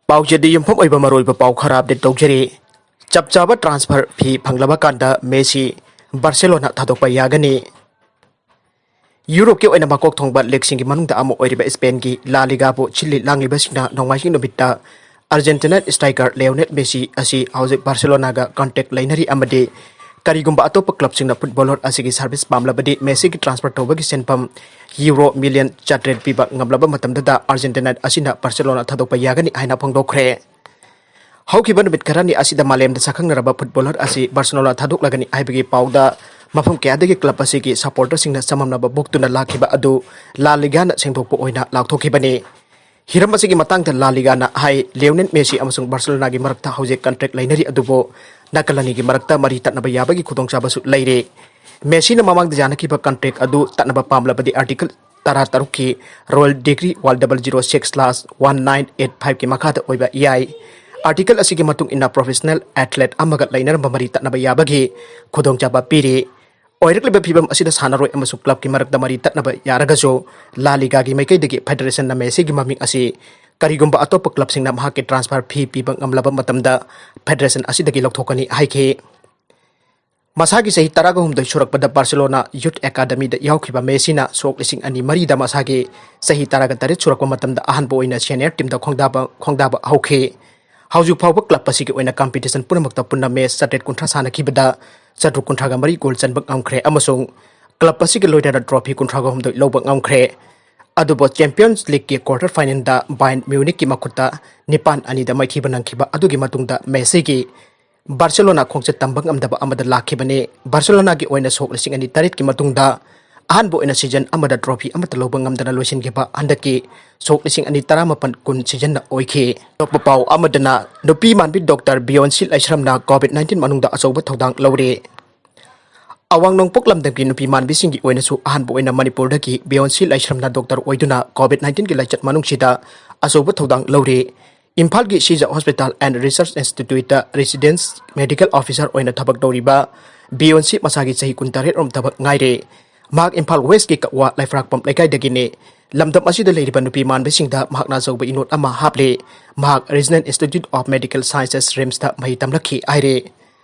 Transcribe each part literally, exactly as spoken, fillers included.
ꯄꯥꯎꯆꯦꯗ ꯌꯨꯝꯐꯝ ꯑꯣꯏꯕ ꯃꯔꯨꯑꯣꯏꯕ ꯄꯥꯎ ꯈꯔ ꯑꯞꯗꯦꯠ ꯇꯧꯖꯔꯤ꯫ ꯆꯞ ꯆꯥꯕ ꯇ꯭ꯔꯥꯟꯁꯐꯔ ꯐꯤ ꯐꯪꯂꯕ ꯀꯥꯟꯗ ꯃꯦꯁꯤ ꯕꯥꯔꯁꯦꯂꯣꯅꯥ ꯊꯥꯗꯣꯛꯄ ꯌꯥꯒꯅꯤ꯫ ꯌꯨꯔꯣꯞꯀꯤ ꯑꯣꯏꯅ ꯃꯀꯣꯛ ꯊꯣꯡꯕ ꯂꯤꯒꯁꯤꯡꯒꯤ ꯃꯅꯨꯡꯗ ꯑꯃ ꯑꯣꯏꯔꯤꯕ ꯏꯁꯄꯦꯟꯒꯤ ꯂꯥ ꯂꯤꯒꯥꯕꯨ ꯁꯤꯜꯂꯤ ꯂꯥꯡꯂꯤꯕꯁꯤꯡꯅ ꯅꯣꯡꯃꯥꯏꯖꯤꯡ ꯅꯨꯃꯤꯠꯇ ꯑꯥꯔꯖꯦꯟꯇꯤꯅꯥ ꯁ꯭ꯇ꯭ꯔꯥꯏꯀꯔ ꯂꯤꯑꯣꯅꯦꯜ ꯃꯦꯁꯤ ꯑꯁꯤ ꯍꯧꯖꯤꯛ ꯕꯥꯔꯁꯦꯂꯣꯅꯥꯒ ꯀꯟꯇ꯭ꯔꯦꯛ ꯂꯩꯅꯔꯤ ꯑꯃꯗꯤ ꯀꯔꯤꯒꯨꯝꯕ ꯑꯇꯣꯞꯄ ꯀ꯭ꯂꯕꯁꯤꯡꯅ ꯐꯨꯠꯕꯣꯂꯔ ꯑꯁꯤꯒꯤ ꯁꯥꯔꯚꯤꯁ ꯄꯥꯝꯂꯕꯗꯤ ꯃꯦꯁꯤꯒꯤ ꯇ꯭ꯔꯥꯟꯁꯐꯔ ꯇꯧꯕꯒꯤ ꯁꯦꯟꯐꯝ ꯌꯨꯔꯣ ꯃꯤꯂꯤꯌꯟ ꯆꯥꯇ꯭ꯔꯦꯠ ꯄꯤꯕ ꯉꯝꯂꯕ ꯃꯇꯝꯗꯗ ꯑꯥꯔꯖꯦꯟꯇꯤꯅꯥ ꯑꯁꯤꯅ ꯕꯥꯔꯁꯦꯂꯣꯅꯥ ꯊꯥꯗꯣꯛꯄ ꯌꯥꯒꯅꯤ ꯍꯥꯏꯅ ꯐꯣꯡꯗꯣꯛꯈ꯭ꯔꯦ꯫ ꯍꯧꯈꯤꯕ ꯅꯨꯃꯤꯠ ꯈꯔꯅꯤ ꯑꯁꯤꯗ ꯃꯥꯂꯦꯝꯗ ꯁꯛꯈꯪꯅꯔꯕ ꯐꯨꯠꯕꯣꯂꯔ ꯑꯁꯤ ꯕꯥꯔꯁꯦꯂꯣꯅꯥ ꯊꯥꯗꯣꯛꯂꯒꯅꯤ ꯍꯥꯏꯕꯒꯤ ꯄꯥꯎꯗ ꯃꯐꯝ ꯀꯌꯥꯗꯒꯤ ꯀ꯭ꯂꯕ ꯑꯁꯤꯒꯤ ꯁꯄꯣꯔꯇꯔꯁꯤꯡꯅ ꯆꯃꯝꯅꯕ ꯄꯣꯛꯇꯨꯅ ꯂꯥꯛꯈꯤꯕ ꯑꯗꯨ ꯂꯥ ꯂꯤꯒꯥꯅ ꯁꯦꯡꯗꯣꯛꯄ ꯑꯣꯏꯅ ꯂꯥꯎꯊꯣꯛꯈꯤꯕꯅꯤ꯫ ꯍꯤꯔꯝ ꯑꯁꯤꯒꯤ ꯃꯇꯥꯡꯗ ꯂꯥ ꯂꯤꯒꯥꯅ ꯍꯥꯏ, ꯂꯤꯑꯣꯅꯦꯜ ꯃꯦꯁꯤ ꯑꯃꯁꯨꯡ ꯕꯥꯔꯁꯦꯂꯣꯅꯥꯒꯤ ꯃꯔꯛꯇ ꯍꯧꯖꯤꯛ ꯀꯟꯇ꯭ꯔꯦꯛ ꯂꯩꯅꯔꯤ ꯑꯗꯨꯕꯨ ꯅꯥꯀꯜ ꯑꯅꯤꯒꯤ ꯃꯔꯛꯇ ꯃꯔꯤ ꯇꯠꯅꯕ ꯌꯥꯕꯒꯤ ꯈꯨꯗꯣꯡꯆꯥꯕꯁꯨ ꯂꯩꯔꯦ꯫ ꯃꯦꯁꯤꯅ ꯃꯃꯥꯡꯗ ꯌꯥꯅꯈꯤꯕ ꯀꯟꯇ꯭ꯔꯦꯛ ꯑꯗꯨ ꯇꯠꯅꯕ ꯄꯥꯝꯂꯕꯗꯤ ꯑꯥꯔꯇꯤꯀꯜ ꯇꯔꯥ ꯇꯔꯨꯛꯀꯤ royal degree one double zero six slash one nine eight ꯐꯥꯏꯚꯀꯤ ꯃꯈꯥꯗ ꯑꯣꯏꯕ ꯌꯥꯏ꯫ ꯑꯥꯔꯇꯤꯀꯜ ꯑꯁꯤꯒꯤ ꯃꯇꯨꯡ ꯏꯟꯅ ꯄ꯭ꯔꯣꯐꯦꯁꯅꯦꯜ ꯑꯦꯊꯂꯦꯠ ꯑꯃꯒ ꯂꯩꯅꯔꯝꯕ ꯃꯔꯤ ꯇꯠꯅꯕ ꯌꯥꯕꯒꯤ ꯈꯨꯗꯣꯡꯆꯥꯕ ꯄꯤꯔꯤ꯫ ꯑꯣꯏꯔꯛꯂꯤꯕ ꯐꯤꯕꯝ ꯑꯁꯤꯗ ꯁꯥꯟꯅꯔꯣꯏ ꯑꯃꯁꯨꯡ ꯀ꯭ꯂꯕꯀꯤ ꯃꯔꯛꯇ ꯃꯔꯤ ꯇꯠꯅꯕ ꯌꯥꯔꯒꯁꯨ ꯂꯥ ꯂꯤꯒꯥꯒꯤ ꯃꯥꯏꯀꯩꯗꯒꯤ ꯐꯦꯗꯔꯦꯁꯟꯅ ꯃꯦꯁꯤꯒꯤ ꯃꯃꯤꯡ ꯑꯁꯤ ꯀꯔꯤꯒꯨꯝꯕ ꯑꯇꯣꯞꯄ ꯀ꯭ꯂꯕꯁꯤꯡꯅ ꯃꯍꯥꯛꯀꯤ ꯇ꯭ꯔꯥꯟꯁꯐꯔ ꯐꯤ ꯄꯤꯕ ꯉꯝꯂꯕ ꯃꯇꯝꯗ ꯐꯦꯗꯔꯦꯁꯟ ꯑꯁꯤꯗꯒꯤ ꯂꯧꯊꯣꯛꯀꯅꯤ ꯍꯥꯏꯈꯤ꯫ ꯃꯁꯥꯒꯤ ꯆꯍꯤ ꯇꯔꯥꯒ ꯍꯨꯝꯗꯣꯏ ꯁꯨꯔꯛꯄꯗ ꯕꯥꯔꯁꯦꯂꯣꯅꯥ ꯌꯨꯊ ꯑꯦꯀꯥꯗꯃꯤꯗ ꯌꯥꯎꯈꯤꯕ ꯃꯦꯁꯤꯅ ꯁꯣꯛ ꯂꯤꯁꯤꯡ ꯑꯅꯤ ꯃꯔꯤꯗ ꯃꯁꯥꯒꯤ ꯆꯍꯤ ꯇꯔꯥꯒ ꯇꯔꯦꯠ ꯁꯨꯔꯛꯄ ꯃꯇꯝꯗ ꯑꯍꯥꯟꯕ ꯑꯣꯏꯅ ꯁꯦꯅꯤꯌꯔ ꯇꯤꯝꯗ ꯈꯣꯡꯗꯥꯕ, ꯈꯣꯡꯗꯥꯕ ꯍꯧꯈꯤ꯫ ꯍꯧꯖꯤꯛ ꯐꯥꯎꯕ ꯀ꯭ꯂꯕ ꯑꯁꯤꯒꯤ ꯑꯣꯏꯅ ꯀꯝꯄꯤꯇꯤꯁꯟ ꯄꯨꯝꯅꯃꯛꯇ ꯄꯨꯟꯅ ꯃꯦꯆ ꯆꯥꯇ꯭ꯔꯦꯠ ꯀꯨꯟꯊ꯭ꯔꯥ ꯁꯥꯟꯅꯈꯤꯕꯗ ꯆꯥꯇ꯭ꯔꯨꯛ ꯀꯨꯟꯊ꯭ꯔꯥꯒ ꯃꯔꯤ ꯒꯣꯜ ꯆꯟꯕ ꯉꯝꯈ꯭ꯔꯦ ꯑꯃꯁꯨꯡ ꯀ꯭ꯂꯕ ꯑꯁꯤꯒ ꯂꯣꯏꯅꯅ ꯇ꯭ꯔꯣꯐꯤ ꯀꯨꯟꯊ꯭ꯔꯥꯒ ꯍꯨꯝꯗꯣꯏ ꯂꯧꯕ ꯉꯝꯈ꯭ꯔꯦ꯫ ꯑꯗꯨꯕꯨ ꯆꯦꯝꯄꯤꯌꯟꯁ ꯂꯤꯒꯀꯤ ꯀ꯭ꯋꯥꯔꯇꯔ ꯐꯥꯏꯅꯦꯜꯗ ꯕꯥꯌꯔꯟ ꯃ꯭ꯌꯨꯅꯤꯛꯀꯤ ꯃꯈꯨꯠꯇ ꯅꯤꯄꯥꯟ ꯑꯅꯤꯗ ꯃꯥꯏꯊꯤꯕ ꯅꯪꯈꯤꯕ ꯑꯗꯨꯒꯤ ꯃꯇꯨꯡꯗ ꯃꯦꯁꯤꯒꯤ ꯕꯥꯔꯁꯦꯂꯣꯅꯥ ꯈꯣꯡꯆꯠ ꯇꯝꯕ ꯉꯝꯗꯕ ꯑꯃꯗ ꯂꯥꯛꯈꯤꯕꯅꯤ꯫ ꯕꯥꯔꯁꯦꯂꯣꯅꯥꯒꯤ ꯑꯣꯏꯅ ꯁꯣꯛ ꯂꯤꯁꯤꯡ ꯑꯅꯤ ꯇꯔꯦꯠꯀꯤ ꯃꯇꯨꯡꯗ ꯑꯍꯥꯟꯕ ꯑꯣꯏꯅ ꯁꯤꯖꯟ ꯑꯃꯗ ꯇ꯭ꯔꯣꯐꯤ ꯑꯃꯠꯇ ꯂꯧꯕ ꯉꯝꯗꯅ ꯂꯣꯏꯁꯤꯟꯈꯤꯕ ꯍꯟꯗꯛꯀꯤ ꯁꯣꯛ ꯂꯤꯁꯤꯡ ꯑꯅꯤ ꯇꯔꯥꯃꯥꯄꯟ ꯀꯨꯟ ꯁꯤꯖꯟꯅ ꯑꯣꯏꯈꯤ꯫ ꯑꯇꯣꯞꯄ ꯄꯥꯎ ꯑꯃꯗꯅ ꯅꯨꯄꯤ ꯃꯥꯟꯕꯤ ꯗꯣꯛꯇꯔ ꯕꯤꯌꯣꯟꯁꯤ ꯂꯥꯏꯁ꯭ꯔꯝꯅ ꯀꯣꯚꯤꯗ ꯅꯥꯏꯟꯇꯤꯟ ꯃꯅꯨꯡꯗ ꯑꯆꯧꯕ ꯊꯧꯗꯥꯡ ꯂꯧꯔꯦ꯫ ꯑꯋꯥꯡ ꯅꯣꯡꯄꯣꯛ ꯂꯝꯗꯝꯒꯤ ꯅꯨꯄꯤ ꯃꯥꯟꯕꯤꯁꯤꯡꯒꯤ ꯑꯣꯏꯅꯁꯨ ꯑꯍꯥꯟꯕ ꯑꯣꯏꯅ ꯃꯅꯤꯄꯨꯔꯗꯒꯤ ꯕꯤꯌꯣꯟꯁꯤ ꯂꯥꯏꯁ꯭ꯔꯝꯅ ꯗꯣꯛꯇꯔ ꯑꯣꯏꯗꯨꯅ ꯀꯣꯚꯤꯗ ꯅꯥꯏꯟꯇꯤꯟꯒꯤ ꯂꯥꯏꯆꯠ ꯃꯅꯨꯡꯁꯤꯗ ꯑꯆꯧꯕ ꯊꯧꯗꯥꯡ ꯂꯧꯔꯤ꯫ ꯏꯝꯐꯥꯜꯒꯤ ꯁꯤꯖ ꯍꯣꯁꯄꯤꯇꯥꯜ ꯑꯦꯟ ꯔꯤꯁꯔꯆ ꯏꯟꯁꯇꯤꯇ꯭ꯌꯨꯠꯇ ꯔꯦꯁꯤꯗꯦꯟꯁ ꯃꯦꯗꯤꯀꯦꯜ ꯑꯣꯐꯤꯁꯥꯔ ꯑꯣꯏꯅ ꯊꯕꯛ ꯇꯧꯔꯤꯕ ꯕꯤꯌꯣꯟꯁꯤ ꯃꯁꯥꯒꯤ ꯆꯍꯤ ꯀꯨꯟꯇꯔꯦꯠ ꯔꯣꯝ ꯊꯕꯛ ꯉꯥꯏꯔꯦ꯫ ꯃꯍꯥꯛ ꯏꯝꯐꯥꯜ ꯋꯦꯁꯀꯤ ꯀꯛꯋꯥ ꯂꯥꯏꯐ꯭ꯔꯥꯛꯄꯝ ꯂꯩꯀꯥꯏꯗꯒꯤꯅꯤ꯫ ꯂꯝꯗꯝ ꯑꯁꯤꯗ ꯂꯩꯔꯤꯕ ꯅꯨꯄꯤ ꯃꯥꯟꯕꯤꯁꯤꯡꯗ ꯃꯍꯥꯛꯅ ꯑꯆꯧꯕ ꯏꯅꯣꯠ ꯑꯃ ꯍꯥꯞꯂꯤ꯫ ꯃꯍꯥꯛ Regional Institute of Medical Sciences, ꯔꯤꯝꯁꯇ ꯃꯍꯩ ꯇꯝꯂꯛꯈꯤ ꯍꯥꯏꯔꯦ꯫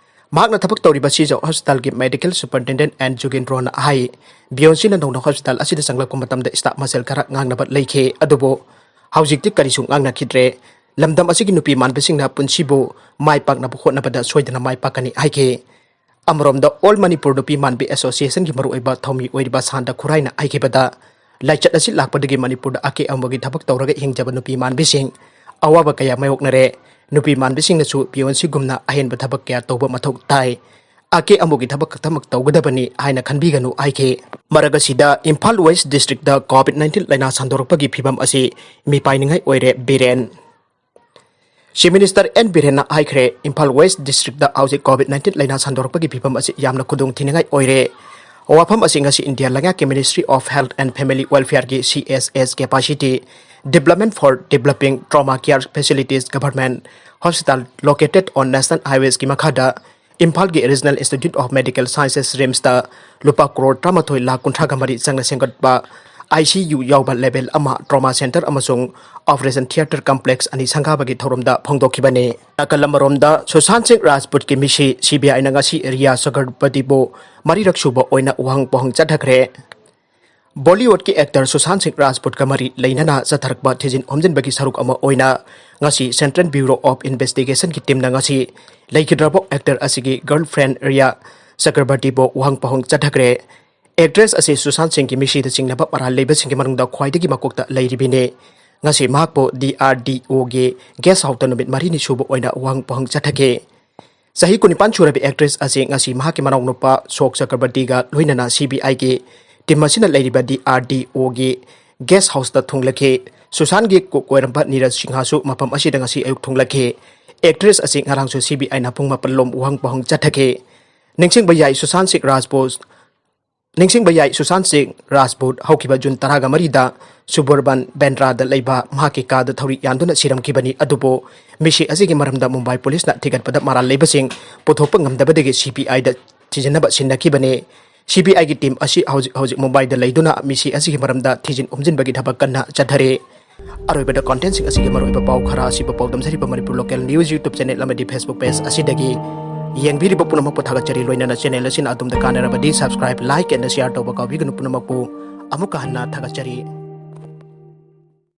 ꯃꯍꯥꯛꯅ ꯊꯕꯛ ꯇꯧꯔꯤꯕ ꯁꯤꯖ ꯍꯣꯁꯄꯤꯇꯥꯜꯒꯤ Medical Superintendent ꯑꯦꯟ ꯖꯨꯒꯦꯟꯗ꯭ꯔꯣꯅ ꯍꯥꯏ, ꯕꯤꯌꯣꯟꯁꯤꯅ ꯅꯧꯅ ꯍꯣꯁꯄꯤꯇꯥꯜ ꯑꯁꯤꯗ ꯆꯪꯂꯛꯄ ꯃꯇꯝꯗ ꯁ꯭ꯇꯥꯐ ꯃꯁꯦꯜ ꯈꯔ ꯉꯥꯡꯅꯕ ꯂꯩꯈꯤ, ꯑꯗꯨꯕꯨ ꯍꯧꯖꯤꯛꯇꯤ ꯀꯔꯤꯁꯨ ꯉꯥꯡꯅꯈꯤꯗ꯭ꯔꯦ꯫ ꯂꯝꯗꯝ ꯑꯁꯤꯒꯤ ꯅꯨꯄꯤ ꯃꯥꯟꯕꯁꯤꯡꯅ ꯄꯨꯟꯁꯤꯕꯨ ꯃꯥꯏ ꯄꯥꯛꯅꯕ ꯍꯣꯠꯅꯕꯗ ꯁꯣꯏꯗꯅ ꯃꯥꯏ ꯄꯥꯛꯀꯅꯤ ꯍꯥꯏꯈꯤ꯫ ꯑꯃꯔꯣꯝꯗ, ꯑꯣꯜ ꯃꯅꯤꯄꯨꯔ ꯅꯨꯄꯤ ꯃꯥꯟꯕꯤ ꯑꯦꯁꯣꯁꯤꯌꯦꯁꯟꯒꯤ ꯃꯔꯨꯑꯣꯏꯕ ꯊꯧꯃꯤ ꯑꯣꯏꯔꯤꯕ ꯁꯥꯟꯇ ꯈꯨꯔꯥꯏꯅ ꯍꯥꯏꯈꯤꯕꯗ, ꯂꯥꯏꯆꯠ ꯑꯁꯤ ꯂꯥꯛꯄꯗꯒꯤ ꯃꯅꯤꯄꯨꯔꯗ ꯑꯀꯦ ꯑꯃꯧꯒꯤ ꯊꯕꯛ ꯇꯧꯔꯒ ꯍꯤꯡꯖꯕ ꯅꯨꯄꯤ ꯃꯥꯟꯕꯤꯁꯤꯡ ꯑꯋꯥꯕ ꯀꯌꯥ ꯃꯥꯌꯣꯛꯅꯔꯦ꯫ ꯅꯨꯄꯤ ꯃꯥꯟꯕꯤꯁꯤꯡꯅꯁꯨ ꯄꯤꯌꯣꯟꯁꯤꯒꯨꯝꯅ ꯑꯍꯦꯟꯕ ꯊꯕꯛ ꯀꯌꯥ ꯇꯧꯕ ꯃꯊꯧ ꯇꯥꯏ꯫ ꯑꯀꯦ ꯑꯃꯧꯒꯤ ꯊꯕꯛ ꯈꯛꯇꯃꯛ ꯇꯧꯒꯗꯕꯅꯤ ꯍꯥꯏꯅ ꯈꯟꯕꯤꯒꯅꯨ ꯍꯥꯏꯈꯤ꯫ ꯃꯔꯛ ꯑꯁꯤꯗ, Imphal west district COVID nineteen ꯂꯥꯏꯅꯥ ꯁꯟꯗꯣꯔꯛꯄꯒꯤ ꯐꯤꯕꯝ ꯑꯁꯤ ꯃꯤꯄꯥꯏꯅꯤꯡꯉꯥꯏ ꯑꯣꯏꯔꯦ, ꯕꯤꯔꯦꯟ꯫ ꯆꯤꯐ ꯃꯤꯅꯤꯁꯇꯔ ꯑꯦꯟ ꯕꯤꯔꯦꯟꯅ ꯍꯥꯏꯈ꯭ꯔꯦ, ꯏꯝꯐꯥꯜ ꯋꯦꯁ ꯗꯤꯁꯇ꯭ꯔꯤꯛꯇ ꯍꯧꯖꯤꯛ COVID nineteen ꯂꯥꯏꯅꯥ ꯁꯟꯗꯣꯔꯛꯄꯒꯤ ꯐꯤꯕꯝ ꯑꯁꯤ ꯌꯥꯝꯅ ꯈꯨꯗꯣꯡ ꯊꯤꯅꯤꯡꯉꯥꯏ ꯑꯣꯏꯔꯦ꯫ ꯋꯥꯐꯝ ꯑꯁꯤ ꯉꯁꯤ ꯏꯟꯗꯤꯌꯥ ꯂꯩꯉꯥꯛꯀꯤ Ministry of Health and Family Welfareꯒꯤ C S H capacity development for developing trauma care facilities, Government Hospital located on National Highwaysꯀꯤ ꯃꯈꯥꯗ ꯏꯝꯐꯥꯜꯒꯤ Regional Institute of Medical Sciences, ꯔꯤꯝꯁꯇ ꯂꯨꯄꯥ ꯀ꯭ꯔꯣꯔ ꯇꯔꯥꯃꯥꯊꯣꯏ ꯂꯥꯈ ꯀꯨꯟꯊ꯭ꯔꯥꯒ ꯃꯔꯤ ꯆꯪꯅ ꯁꯦꯝꯒꯠꯄ I C U ꯌꯥꯎꯕ level ꯑꯃ trauma center ꯑꯃꯁꯨꯡ operation theatre complex ꯑꯅꯤ ꯁꯪꯒꯥꯕꯒꯤ ꯊꯧꯔꯝꯗ ꯐꯣꯡꯗꯣꯛꯈꯤꯕꯅꯤ꯫ ꯅꯥꯀꯜ ꯑꯃꯔꯣꯝꯗ, ꯁꯨꯁꯥꯟ ꯁꯤꯡ ꯔꯥꯖꯄꯨꯠꯀꯤ ꯃꯤꯁꯤ C B Iꯅ ꯉꯁꯤ ꯔꯤꯌꯥ ꯆꯀꯔꯕꯔꯇꯤꯕꯨ ꯃꯔꯤꯔꯛ ꯁꯨꯕ ꯑꯣꯏꯅ ꯋꯥꯍꯪ ꯄꯨꯍꯪ ꯆꯠꯊꯈ꯭ꯔꯦ꯫ ꯕꯣꯂꯤꯋꯨꯗꯀꯤ actor ꯁꯨꯁꯥꯟ ꯁꯤꯡ ꯔꯥꯖꯄꯨꯠꯀ ꯃꯔꯤ ꯂꯩꯅꯅ ꯆꯠꯊꯔꯛꯄ ꯊꯤꯖꯤꯟ ꯍꯨꯝꯖꯤꯟꯕꯒꯤ ꯁꯔꯨꯛ ꯑꯃ ꯑꯣꯏꯅ ꯉꯁꯤ Central Bureau of Investigationꯒꯤ teamꯅ ꯉꯁꯤ ꯂꯩꯈꯤꯗ꯭ꯔꯕ actor ꯑꯁꯤꯒꯤ girlfriend ꯔꯤꯌꯥ ꯆꯀꯔꯕꯔꯇꯤꯕꯨ ꯋꯥꯍꯪ ꯄꯨꯍꯪ ꯆꯠꯊꯈ꯭ꯔꯦ꯫ Actress ꯑꯁꯤ ꯁꯨꯁꯥꯟ ꯁꯤꯡꯒꯤ ꯃꯤꯁꯤꯗ ꯆꯤꯡꯅꯕ ꯃꯔꯥꯜ ꯂꯩꯕꯁꯤꯡꯒꯤ ꯃꯅꯨꯡꯗ ꯈ꯭ꯋꯥꯏꯗꯒꯤ ꯃꯀꯣꯛꯇ ꯂꯩꯔꯤꯕꯤꯅꯤ꯫ ꯉꯁꯤ ꯃꯍꯥꯛꯄꯨ D R D Oꯒꯤ guest houseꯇ ꯅꯨꯃꯤꯠ ꯃꯔꯤꯅꯤ ꯁꯨꯕ ꯑꯣꯏꯅ ꯋꯥꯍꯪ ꯄꯨꯍꯪ ꯆꯠꯊꯈꯤ꯫ ꯆꯍꯤ ꯀꯨꯟꯅꯤꯄꯥꯟ ꯁꯨꯔꯕꯤ actress ꯑꯁꯤ ꯉꯁꯤ ꯃꯍꯥꯛꯀꯤ ꯃꯅꯥꯎꯅꯨꯄꯥ ꯁꯣꯛ ꯆꯀꯔꯕꯔꯇꯤꯒ ꯂꯣꯏꯅꯅ C B Iꯒꯤ team ꯑꯁꯤꯅ ꯂꯩꯔꯤꯕ D R D Oꯒꯤ guest houseꯇ ꯊꯨꯡꯂꯈꯤ꯫ ꯁꯨꯁꯥꯟꯒꯤ cook ꯑꯣꯏꯔꯝꯕ ꯅꯤꯔꯖ ꯁꯤꯡꯍꯁꯨ ꯃꯐꯝ ꯑꯁꯤꯗ ꯉꯁꯤ ꯑꯌꯨꯛ ꯊꯨꯡꯂꯈꯤ꯫ Actress ꯑꯁꯤ ꯉꯔꯥꯡꯁꯨ C B Iꯅ ꯄꯨꯡ ꯃꯥꯄꯟ ꯂꯣꯝ ꯋꯥꯍꯪ ꯄꯨꯍꯪ ꯆꯠꯊꯈꯤ꯫ ꯅꯤꯡꯁꯤꯡꯕ ꯌꯥꯏ, ꯁꯨꯁꯥꯟ ꯁꯤꯡ ꯔꯥꯖꯄꯨꯠ, ꯅꯤꯡꯁꯤꯡꯕ ꯌꯥꯏ, ꯁꯨꯁꯥꯟ ꯁꯤꯡ ꯔꯥꯖꯄꯨꯠ ꯍꯧꯈꯤꯕ ꯖꯨꯟ ꯇꯔꯥꯒ ꯃꯔꯤꯗ suburban ꯕꯦꯟꯗ꯭ꯔꯥꯗ ꯂꯩꯕ ꯃꯍꯥꯛꯀꯤ ꯀꯥꯗ ꯊꯧꯔꯤ ꯌꯥꯟꯗꯨꯅ ꯁꯤꯔꯝꯈꯤꯕꯅꯤ꯫ ꯑꯗꯨꯕꯨ ꯃꯤꯁꯤ ꯑꯁꯤꯒꯤ ꯃꯔꯝꯗ ꯃꯨꯝꯕꯥꯏ ꯄꯨꯂꯤꯁꯅ ꯊꯤꯒꯠꯄꯗ ꯃꯔꯥꯜ ꯂꯩꯕꯁꯤꯡ ꯄꯨꯊꯣꯛꯄ ꯉꯝꯗꯕꯗꯒꯤ C B Iꯗ ꯊꯤꯖꯤꯟꯅꯕ ꯁꯤꯟꯅꯈꯤꯕꯅꯤ꯫ ꯁꯤ ꯕꯤ ꯑꯥꯏꯒꯤ ꯇꯤꯝ ꯑꯁꯤ ꯍꯧꯖꯤꯛ ꯍꯧꯖꯤꯛ ꯃꯨꯝꯕꯥꯏꯗ ꯂꯩꯗꯨꯅ ꯃꯤꯁꯤ ꯑꯁꯤꯒꯤ ꯃꯔꯝꯗ ꯊꯤꯖꯤꯟ ꯍꯨꯝꯖꯤꯟꯕꯒꯤ ꯊꯕꯛ ꯀꯟꯅ ꯆꯠꯊꯔꯤ꯫ ꯑꯔꯣꯏꯕꯗ ꯀꯣꯟꯇꯦꯟꯁꯤꯡ ꯑꯁꯤꯒꯤ ꯃꯔꯨꯑꯣꯏꯕ ꯄꯥꯎ ꯈꯔ ꯑꯁꯤꯕꯨ ꯄꯥꯎꯗꯝꯖꯔꯤꯕ Manipur local news YouTube channel ꯑꯃꯗꯤ ꯐꯦꯁꯕꯨꯛ ꯄꯦꯖ ꯑꯁꯤꯗꯒꯤ꯫ ꯌꯦꯡꯕꯤꯔꯤꯕ ꯄꯨꯝꯅꯃꯛꯄꯨ ꯊꯥꯒꯠꯆꯔꯤ, ꯂꯣꯏꯅꯅ ꯆꯦꯅꯦꯜ ꯑꯁꯤꯅ ꯑꯗꯣꯝꯗ ꯀꯥꯟꯅꯔꯕꯗꯤ subscribe, like and share ꯇꯧꯕ ꯀꯥꯎꯕꯤꯒꯅꯨ꯫ ꯄꯨꯝꯅꯃꯛꯄꯨ ꯑꯃꯨꯛꯀ ꯍꯟꯅ ꯊꯥꯒꯠꯆꯔꯤ꯫